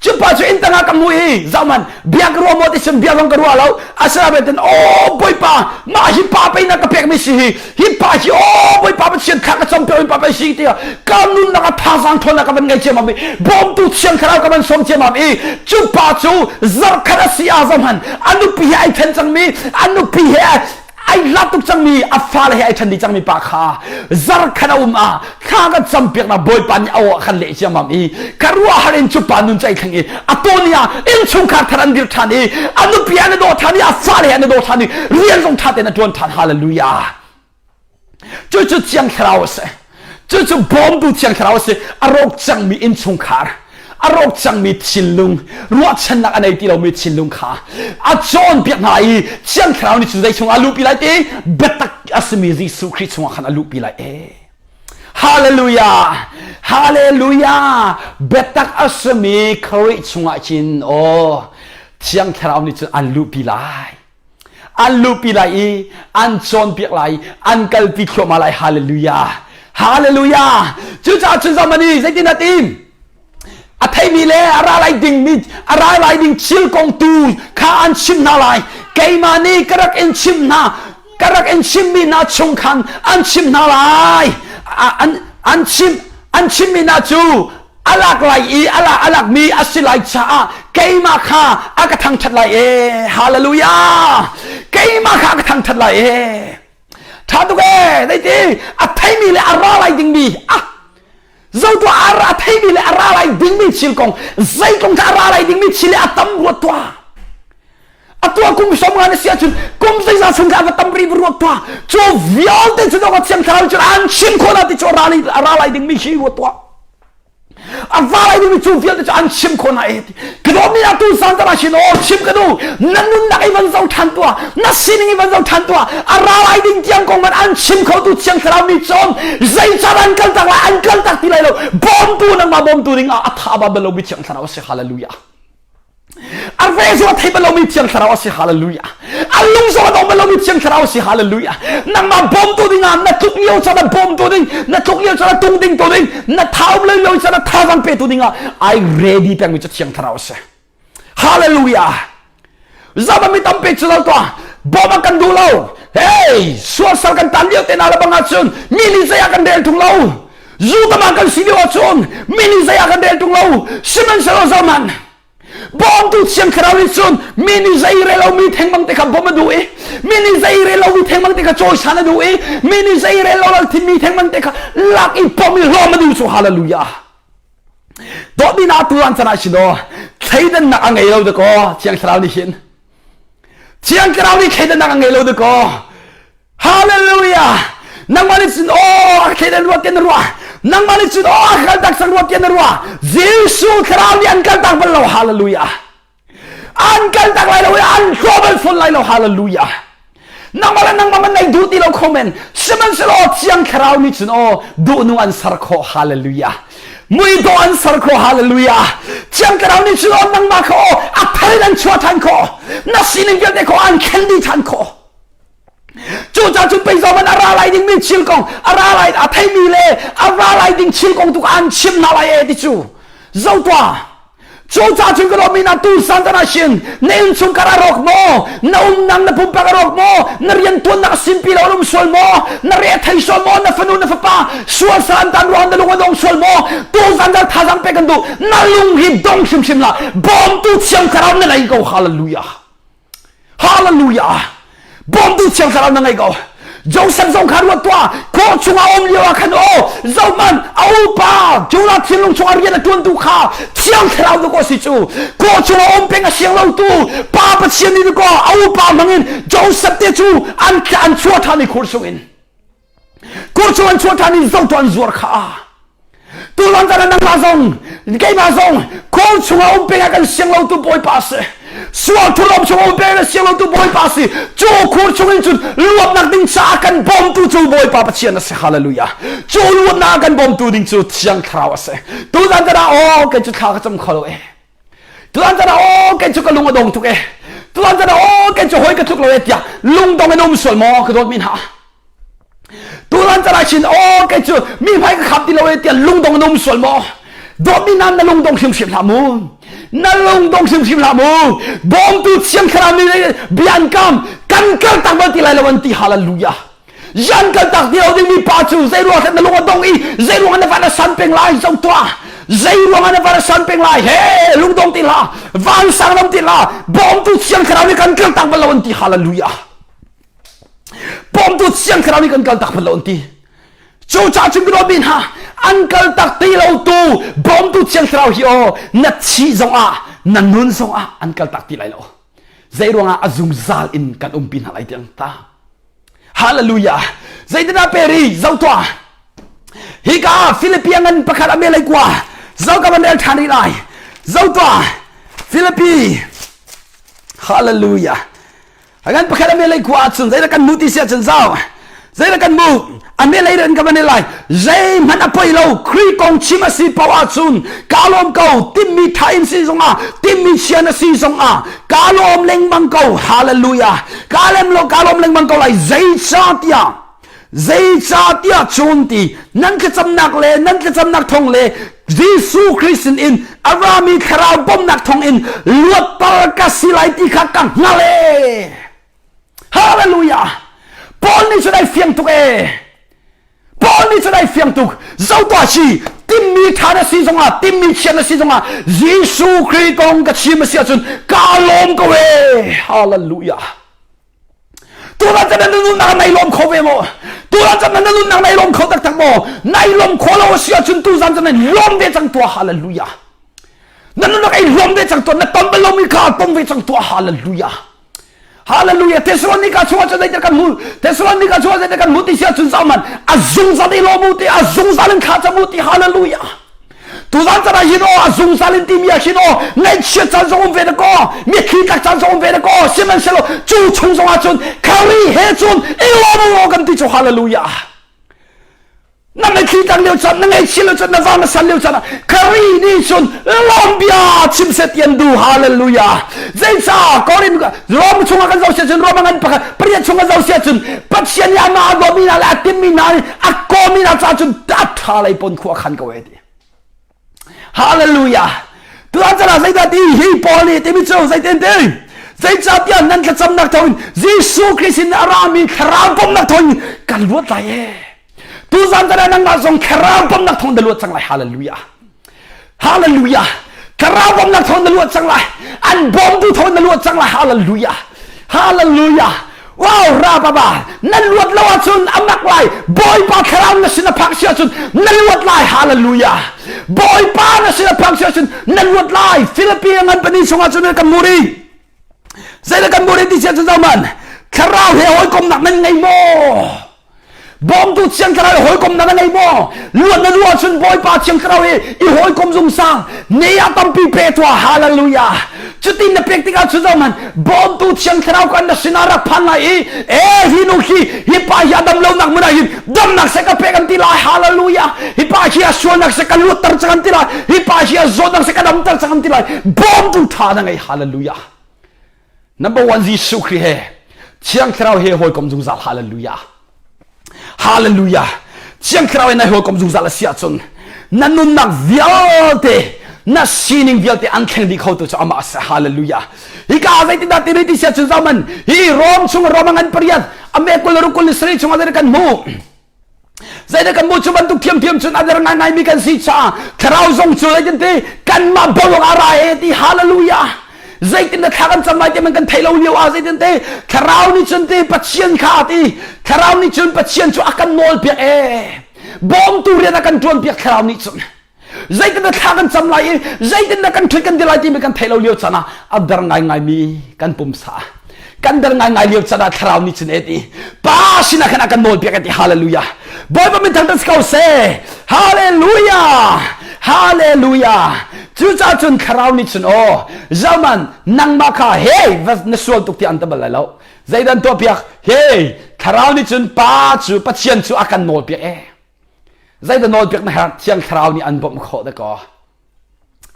cu pa cu inn tang ah ka hmuh i zohman bia ka ruah maw ti sin bia zong ka ruah lo asinain oh bawipa mah hi pa pei na ka pek mi si hi hi pa hi aw bawipa pathian thla ka cam piak pa pei si tiah ka nunnak a thazaang ṭhawnnak ka van ngei ciammam i bawmtu thiang thlarau ka van sawm ciammam i cu pa cu zarkhat a si ah zohman a nupi he ai ṭhen cangmi a nupi he ai hlat tuk cangmi a fale he ai ṭhen dih cangmi pa kha zarkhat a um ah thla ka cam piaknak bawipa nih a aw a kan leh ciammam i ka ruahhar in cu pa nun cu ai thleng i a tawni ah innchungkhar thar an dir ṭhan i a nupi an i daw ṭhan i a fale an i daw ṭhan i rian zong ṭha tein a ṭuan ṭhan hallelujah cucu thiang thlarau a si cucu bawmtu thiang thlarau a si a rawk cangmi innchungkhar a rawk cangmi thinlung ruahchannak a nei ti lomi thinlung kha a cawnpiak hna i thiang thlarau nih cu zei chungah a luhpi lai ti biatak a simi Jesuh Khrih chungah khan a luhpi lai ee Hallelujah! Hallelujah! Biatak a simi Khrih chungah chin aw Thiang Thlarau nih cun an luhpi lai. An luhpi lai i an cawnpiak lai, an kalpi thluahmah lai. Hallelujah! Hallelujah! Cucaah cun zamani zeitin a tim? A theimi le a ra lai dingmi a ra lai ding thil kong tu kha an chimh hna lai keimah nih ka rak in chimh hna ka rak in chimhmi hna chung khan an chimh hna lai an an chimh an chimhmi hna cu a lak lai i a lak a lakmi a si lai caah keimah kha a ka thangṭhat lai e hallelujah keimah kha a ka thangṭhat lai e ṭha tuk e zeiti a theimi le a ra lai dingmi ah Zotu a ra theimi le a ra lai dingmi thil kong zei kong kha a ra lai dingmi thil le a tam ruat tuah. A tuah kum som nga na si ahcun kum zeizah chung kha a va tam rih va ruat tuah. Cu vialte cu dawk a thiang thlarau cun an chim khawh na ti cu a ra lai dingmi hi ruat tuah. A va lai dingmi cu vialte cu an chim khawh na e ti. Ka dawtmi na tu san tara shin aw chim ka du na nunnak i van zo ṭhan tuah na sining i van zo ṭhan tuah a ra lai ding tiang kong man an chim kho tu thiang thlarau mi cawm zeicar an kal tak lai an kal tak ti lai lo bawmtu nangmah bawmtu ding ah a tha ba bal lo mi thiang thlarau si hallelujah. A ve zong a thei bal lomi Thiang Thlarau a si. Hallelujah. A lung zong a dong bal lomi Thiang Thlarau a si. Hallelujah. Nangmah bawmtu ding ah na tluk lio caan ah bawmtu ding, na tluk lio caan ah tung ding tu ding, na thaum lio lio caan ah thazaang petu ding ah ai ready pengmi cu Thiang Thlarau a si. Hallelujah. Zama mi tampi cu lo tuah. Bawm an kan duh lo. Hey, sual sal kan tan lio te na le bang ahcun mi nih zei ah kan rel tung lo. Zu tama kan si lio ahcun mi nih zei ah kan rel tung lo. Sihmanhsehlaw zaman bawmtu thiang thlarau nih cun mi nih zei rel lomi thengmang te kha bawm a duh i mi nih zei rel lomi thengmang te kha cawisan a duh i mi nih zei rel lo thinmi thengmang te kha lak i pom i hlawm a duh cu hallelujah. Dawtmi na tu an chan ah sin aw thleidannak a ngei lo dakaw Thiang Thlarau nih hin Thiang Thlarau nih thleidannak a ngei lo dakaw Hallelujah nangmah nih cun aw a thleidan ruah tian na ruah nangmah nih cun aw a kaltak cang ruah tian na ruah Jesuh Thlarau nih an kaltak bal lo Hallelujah An kaltak lai lo i an hlaw bal fawn lai lo. Hallelujah. Nangmah le nangmah man nei duh ti lo kho men. Sihmanhsehlaw Thiang Thlarau nih cun aw duhnung an ser khawh. Hallelujah. Muidawh an ser khawh. Hallelujah. Thiang Thlarau nih cun aw nangmah kha aw a thar in an chuah ṭhan khawh. Na sining vialte kha an thlen dih ṭhan khawh. Cucaah cun pei zawman a ra lai dingmi thil kong a ra lai a theimi le a ra lai ding thil kong tu an chim hna lai e ti cu zo tuah Cucaah cun ka lawmmi na tu san tan ah na innchungkhar a rawk maw? Na umnak na pumpak a rawk maw? Na riantuannak a simpi lo um sual maw? Na re a thei sual maw? Na fanu na fapa sual san tan ruang na lung a dong sual maw? Tu zan dal thazang pe kan duh. Na lung hi dong hrimhrim la. Bawmtu thiang thlarau na ngei ko. Hallelujah. Hallelujah! Bawmtu Thiang Thlarau na ngei ko. Joseph zong kha ruat tuah. Khor chungah um lio ah khan aw zohman a upa Jonah thinlung chungah rian a tuantu kha Thiang Thlarau dawkaw si cu. Khor chungah um peng a siang lo tu Pa Pathian nih dawkaw a upa hmangin Joseph te cu an an chuah ṭhan i khur chungin. Khur chung an chuah ṭhan i zohtu an zuar kha. Tulan zan ah nangmah zong keimah zong khor chungah um peng ah kan siang lo tu Bawipa a si. Sual thurhawm chungah um peng ah siang lo tu Bawipa a si. Cu khur chungin cun luatnak ding caah kan bawmtu cu Bawipa Pathian a si. Hallelujah. Cu luatnak a kan bawmtu ding cu Thiang Thlarau a si. Tuzan zan ah aw kei cu thla ka cam kho lo e. Tuzan zan ah aw kei cu ka lung a dong tuk e. Tuzan zan ah aw kei cu hawi ka tluk lo e tiah lungdong in um sual maw ka dawt mi hna. Tulan chan ah chin aw kei cu mi hmai ka khap ti lo e tiah lungdong na um sual maw? Dawtmi nan na lungdong hrimhrim hlah mu. Na lungdong hrimhrim hlah mu. Bawmtu thiang thlarau nih bia an kam kan kal tak bal ti lai lo an ti hallelujah. Yan kal tak ti lo ding mi pa cu zei ruang na lung a dong i zei ruang na van a san peng lai zo tuah zei ruang na van a san peng lai he lungdong ti hlah vansang lam ti hlah bawmtu thiang thlarau nih kan kal tak bal lo an ti hallelujah. Bawmtu Thiang Thlarau nih kan kal tak bal lo an ti. Cucaah cun ka dawtmi hna, an kal tak ti lo tu bawmtu Thiang Thlarau hi aw na thih zongah na nun zongah an kal tak ti lai lo. Zei ruangah a zungzal in kan umpi hna lai tiang ta. Hallelujah. Zeitindah peri zoh tuah. Hika Philippi ngan pakhat a melei kua. Zo ka van rel ṭhan rih lai. Zoh tuah. Philippi. Hallelujah. Ngan pakhat a melei khua ahcun zeidah kan mu ti si ahcun zau zeidah kan mu a melei ren ka van i lai zeihmanh a poi lo Khrih kong chim a si paoh ahcun ka lawm ko timmi tha in si zongah timmi chia na si zongah ka lawm lengmang ko hallelujah ka lem lo ka lawm lengmang ko lai zeicahtiah zeicahtiah cun ti nan thlacamnak le nan thlacamnak thawng le Jesuh Khrist sin in a rami thlarau bawmhnak thawng in luatter ka si lai ti kha ka hngal e Hallelujah Paul nih cun ai fiang tuk e Paul nih cun ai fiang tuk zotuah si timmi ṭha na si zongah timmi chia na si zongah Jesuh Khrih kong ka chim a si ahcun ka lawm ko e Hallelujah Tulan chan na nunnak nai lawm kho ve maw? Tulan chan na nunnak nai lawm kho taktak maw? Nai lawm kho lo a si ahcun tuzan chan nai lawm ve cang tuah hallelujah. Na nunnak ai lawm ve cang tuah na ton bal lomi kha tong ve cang tuah hallelujah. Hallelujah. Thessalonica chungah cun zeidah kan hmu? Thessalonica chungah zeidah kan hmu ti si ahcun zauman a zungzal i lawm u ti a zungzal in thla cam u ti hallelujah. Tuzan chan ah hin aw a zungzal in timi ah hin aw ngaihchiat caan zong um ve da kaw mitthli tlak caan zong um ve da kaw sihmanhsehlaw cu chung zong ah cun Khrih he cun i lawm u kan ti cu hallelujah. Na mitthli tlang lio caan, na ngaihchia lio caan, na vang na san lio caan ah Khrih nih cun lawm bia chim seh ti an duh. Hallelujah. Zeicah Korin Rom chungah kan zoh siah cun Rom ngan pakhat pariat chungah zoh siah cun Pathian nih amah a dawmi hna le a timmi hna nih a kawmi hna caah cun a ṭha lei pon khua khan ko e ti. Hallelujah. Tuan caan ah zeidah ti hi Paul nih timi cu zeitin ti? Zeicahtiah nan thlacamnak thawngin Jesuh Christ in a rami thlarau bawmhnak thawngin kan luat lai e. Tuzan caan ah nangmah zong thlarau bawmhnak thawng na luat cang lai. Hallelujah. Hallelujah. Thlarau bawmhnak thawng na luat cang lai. An bawmtu thawng na luat cang lai. Hallelujah. Hallelujah. Wow, ra baba, na luat lo ahcun a mak lai. Bawipa thlarau na sin a phak si ahcun na luat lai. Hallelujah. Bawipa na sin a phak si ahcun na luat lai. Philippi ngan pani chungah cun kan muri. Zeidah kan muri ti si ahcun zohman. Thlarau he hawikomnak nan ngei maw? Bawmtu Thiang Thlarau i hawikomnak na ngei maw? Luat na duh ahcun Bawipa Thiang Thlarau hi i hawikom zungzal. Ne ah tampi pe tuah. Hallelujah. Cutin na pek tikah cun zohman bawmtu Thiang Thlarau kan na sinah rak phan lai i e hi nu hi hi pa hi a dam lonak hmun ah hin damnak seh ka pek an ti lai. Hallelujah. Hi pa hi a sualnak seh ka luatter cang an ti lai. Hi pa hi a zawtnak seh ka damter cang an ti lai. Bawmtu ṭha na ngei. Hallelujah. Number one Jesuh Khrih he Thiang Thlarau he hawikom zungzal hallelujah. Hallelujah. Thiang Thlarau he na hawikom zungzal a si ahcun na nunnak vialte na sining vialte an thleng dih kho tu cu amah a si hallelujah. Hika zeitindah ti ti sia cun zaman hi Rom chung Rom ngan pariat ame kul rukul ni sarih chung ah kan hmuh Zeidah kan bu cu bantuk thiamthiam cun a der ngaingaimi kan si caah thlarau zong cu zeitin ti kanmah bolong a ra e ti hallelujah zeitin na thla kan cam lai ti man kan thei lo lio ah zeitin ti thlarau nih cun ti Pathian kha ti thlarau nih cun Pathian cu a kan nawl piak e bawmtu rian a kan ṭuan piak thlarau nih cun zeitin dah thla kan cam lai i zeitin dah kan ṭhut kan ti lai timi kan theih lo lio caan ah a der ngaingaimi kan pumsa kan der ngaingai lio caan ah thlarau nih cun et i pa sinah khan a kan nawl piak ti hallelujah Bawipa min thangṭhat si ko seh hallelujah hallelujah cucaah cun thlarau nih cun aw zaman nangmah kha hey na sual tuk ti an ta bal lai lo zeidan tuah piak hey thlarau nih cun pa cu Pathian cu a kan nawl piak eh Zeidah nawlpiak na herh? Thiang Thlarau nih an bawmh khawh da kaw.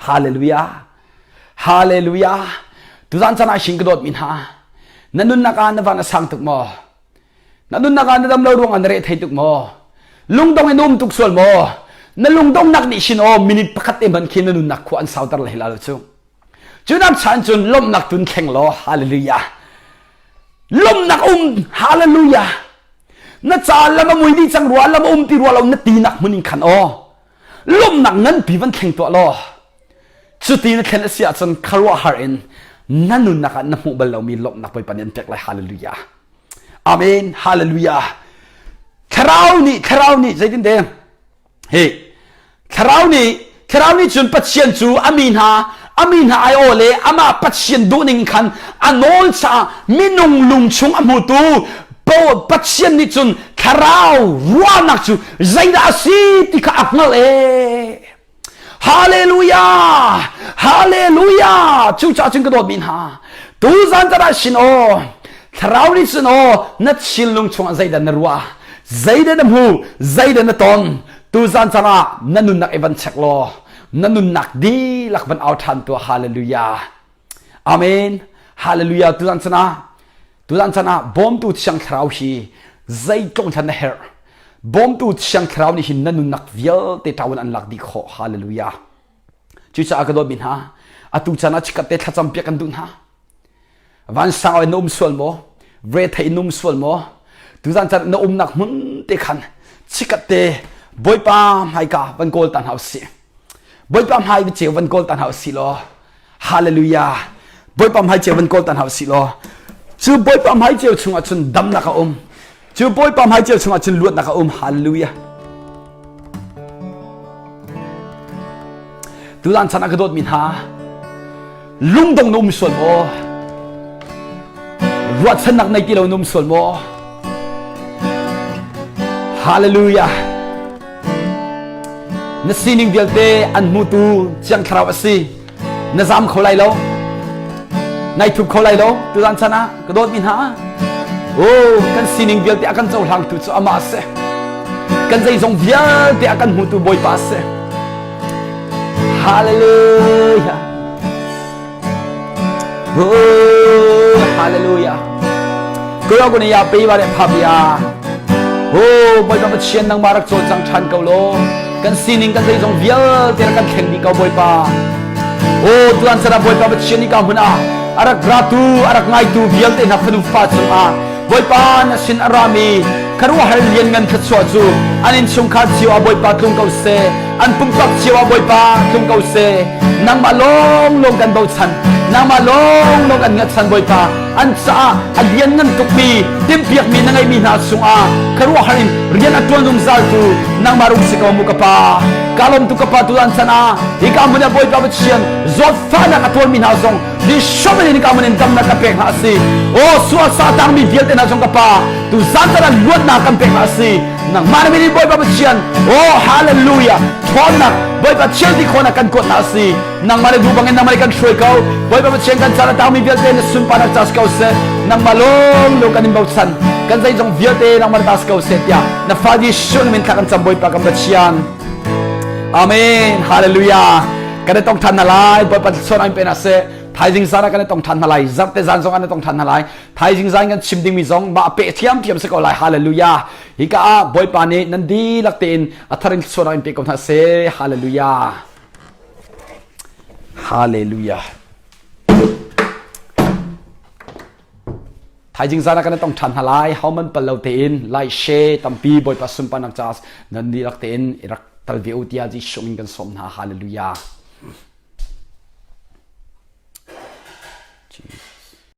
Hallelujah. Hallelujah. Tuzan caan ah sing ka dawt mi hna. Na nunnak ah na van a sang tuk maw? Na nunnak ah na dam lo ruang ah na re thei tuk maw? Lungdong in um tuk sual maw? Na lungdongnak nih shin aw minute pakhat te man khi na nunnak khua an sauter le la lo cu. Cu nak chan cun lawmhnak tun thleng law hallelujah. Lawmhnak um hallelujah. Na ca lam a mui dih cang rua lam a um ti rua lo na tinak hmun in khan aw lawmhnak nganpi van thleng tuah law cuti na thlen a si ahcun khuaruahhar in na nunnak ah na hmuh bal lomi lawmhnak Bawipa nih an pek lai hallelujah amen hallelujah thlarau nih thlarau nih zeitin te Hi thlarau nih thlarau nih cun Pathian cu a mi hna a mi hna aiawh le amah Pathian duhning khan a nawl caah minung lung chung a hmutu Pathian nih cun thlarau ruahnak cu zeidah a si ti kha a hngalh ee. Hallelujah! Hallelujah! Cucaah cun ka dawtmi hna, tuzan can ah sin aw, thlarau nih cun aw, na thinlung chungah zeidah na ruah, zeidah na hmu, zeidah na ton, tuzan can ah na nunnak i van check law, na nunnak dihlak van au ṭhan tuah. Hallelujah! Amen! Hallelujah! Tuzan can ah, tuzan can ah bawmtu thiang thlarau hi zeitluk hlan na herh. Bawmtu Thiang Thlarau nih hin na nunnak vialte ṭawan an lak dih khawh. Hallelujah. Cucaah ka dawtmi hna, atu caan ah chikkhat te thlacam piak kan duh hna. Vansang in na um sual maw? Vrethei in na um sual maw? Tuzan caan na umnak hmun te khan chikkhat te Bawipa hmaika van kawl ta hna usih. Bawipa hmai ceu van kawl ta hna usih law Hallelujah. Bawipa hmai ceu van kawl ta hna usih law cu Bawipa hmai ceu chungah cun damnak a um. Cu Bawipa hmai ceu chungah cun luatnak a um. Hallelujah. Tuzan chan ah ka dawtmi hna lungdong na um sual maw? Ruahchannak nei ti lo na um sual maw? Hallelujah. Na sining vialte an hmutu Thiang Thlarau a si. Na zam kho lai lo. Nai thup kho lai lo. Tuzan chan ah ka dawtmi hna. Oh, kan sining vialte a kan cohlangtu cu amah a si. Kan zeizong vialte a kan hmutu Bawipa a si. Hallelujah. Oh, hallelujah. Kuya ko ni ya pe ba le pha bia. Oh, Bawipa Pathian nangmah rak cawlcang ṭhan ko law. Kan sining kan zeizong vialte rak kan thleng dih ko Bawipa. Oh, tuan sana Bawipa Pathian ni ka hmun ah a rak ratu a rak ngaitu vialte hna fanu fa cungah Bawipa na sin a rami khuaruahhar lianngan thluachuah cu an innchungkhar cio ah Bawipa tlung ko seh an pumpak cio ah Bawipa tlung ko seh nangmah lawnglawng kan bochan nangmah lawnglawng kan ngatchan Bawipa an caah a lianngan tukmi timhpiakmi na ngeihmi hna chungah khuaruahhar in rian a ṭuan zungzaltu nangmah rung si ko mu ka pa ka lawm tu ka pa tu an chan ah hika hmun ah Bawipa Pathian zawtfahnak a tuarmi hna zong Jesuh min in ka mun in damnak ka pek hna a si. Oh sual sa tangmi vialte hna zong ka pa tu zan tan luatnak kan pek hna a si. Nangmah na min in Bawipa Pathian oh hallelujah ṭhawnnak Bawipa thil ti khawhnak kan kuat hna a si. Nangmah le duh bangin nangmah nih kan hruai ko. Bawipa Pathian kan caan a tangmi vialte na sunparnak ca si ko seh. Nangmah lawng lo kan in bochan. Kan zeizong vialte nangmah ta si ko seh tiah na fa Jesuh na min thla kan cam Bawipa kan Pathian. Amen. Hallelujah. Kan i tong ṭhan hna lai. Bawipa thluachuah in pe hna seh. Thaizing zan ah kan i tong ṭhan hna lai. Zarhte zan zong an i tong ṭhan hna lai. Thaizing zan kan chim dingmi zong mah pe thiamthiam si ko lai. Hallelujah. Hika ah Bawipa nih nan dihlak tein a thar in thluachuah in pe ko hna seh. Hallelujah. Hallelujah. Thaizing zan ah kan i tong ṭhan hna lai. Homan pal lo tein like share tampi Bawipa sunparnak caah nan dihlak tein i rak tal ve u tiah Jesuh min kan sawm hna. Hallelujah. Jesus.